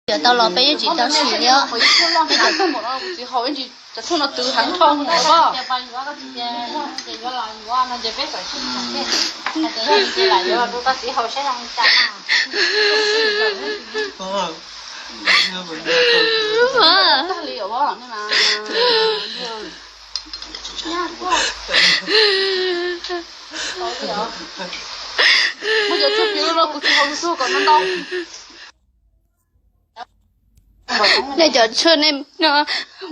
Yuav tau los peb yeej tsis tau sim li os. Cov tshuaj no twv heev dhau mus os. Muab cov tshuaj piv los kuv tsis haus tsuag kom ntau ntau. Nej cov tshuaj nej no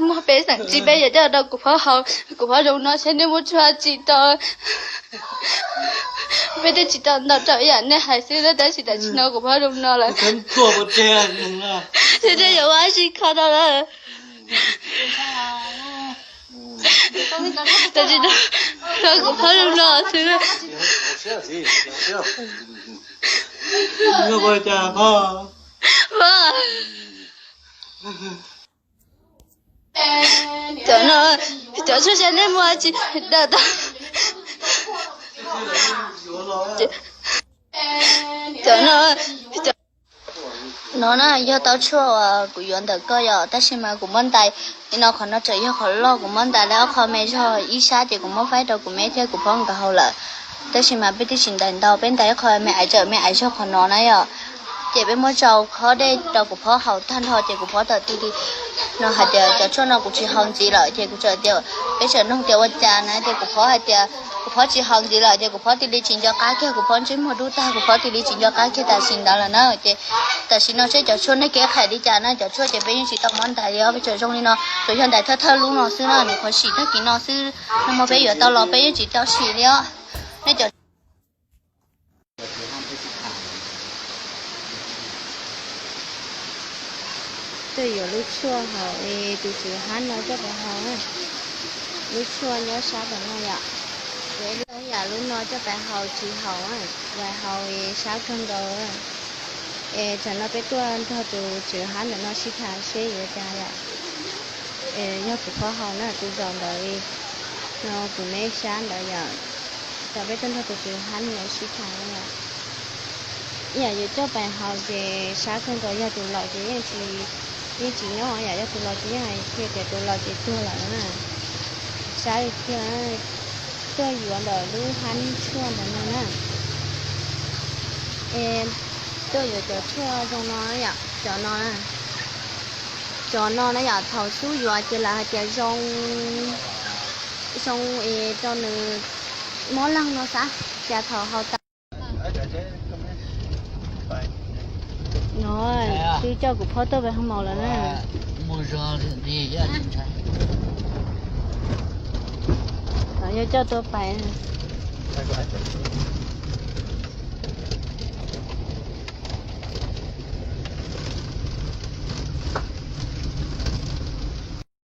muaj peb xeem tsis peb yuav coj rau kuv phob haus, kuv phob zoo no seb nej muaj tshuaj tsis tau. Peb twb tsis tau ntau rau ib yam nej hais xwb, tab sis tam sim no kuv phob zoo no lawm. Seb nej yuav ua dab tsi kho rau lawm. Tam sim no kuv phob zoo no xwb. Cov no, cov tshuaj seb nej muaj tsis dawb tau. Cov no, no na yog tau tshuaj uas kuv yuav ntawm koj yom, tab sis mas kuv muab ntais li no, qhov no tseem yog qhov loj, kuv muab ntais li ob qho me zog ib sab ces kuv muab faib rau kuv me thiab kuv phob nkawd haus lawm. Tab sis mas peb twb tsis ntais ntau, peb ntais ib qho me aiv, tseem me aiv zog qhov no na yom. Ces peb muab tsau khob dej rau kuv phob haus tag nrho ces kuv phob tawm ti li no hais tias cov tshuaj no kuv tsis haus ntxiv lawm, ces kuv txawm tias, peb txawm nug tias ua cas na, ces kuv phob hais tias kuv phob tsis haus ntxiv lawm ces kuv phob tig li tsis nco qab kiag, kuv phob ntsej muag dub tag, kuv phob tig li tsis nco qab kiag tam sim ntawd lawm na. Ces tam sim no seb cov tshuaj nej kev qham li cas na, cov tshuaj ces peb yeej tsis tau muab ntais li os, peb tseem zoo li no, tsuas yog ntais thawj thawj lub no xwb na, nws qhuav sim tag kis no xwb, nag hmo peb yuav tau los peb yeej tsis tau sim li os. Nej cov Tuaj yuav lub tshuaj haus es tus tswv hab no coj pais haus na. Lub tshuaj nyob sab tom no yom. Yuav ib lub yam lub no coj pais haus tsis haus, vais haus es sab kawg nkaus. Es tsam no peb tuaj nrog tus tswv hab ntawm no sib tham seb yuav cas yom. Yog kuv phob haus na, tus zaum ntawd no kuv me sab ntawd yom. Tam peb tuaj nrog tus tswv hab no sib tham na yom. Ib yam yuav coj pais haus ces sab kawg nkaus, yog tus laus ces yeej tsis, yeej tsis nyob yom, yog tus laus ces yeej hais kiag tias tus laus ces tuag lawm na. Sab li tiag, tuaj yuav ntawm lub hab tshuaj ntawd no na. Es tuaj yuav cov tshuaj zoo no yom, cov no na. Cov no na yom, thaum xub yuav ces lawv hais tias zoo, zoo es rau nws mob leeg no xav, cas thaum haus tas. No, twb coj kuv phob tuaj pais haus maus lawm na. Yog coj tuaj pais.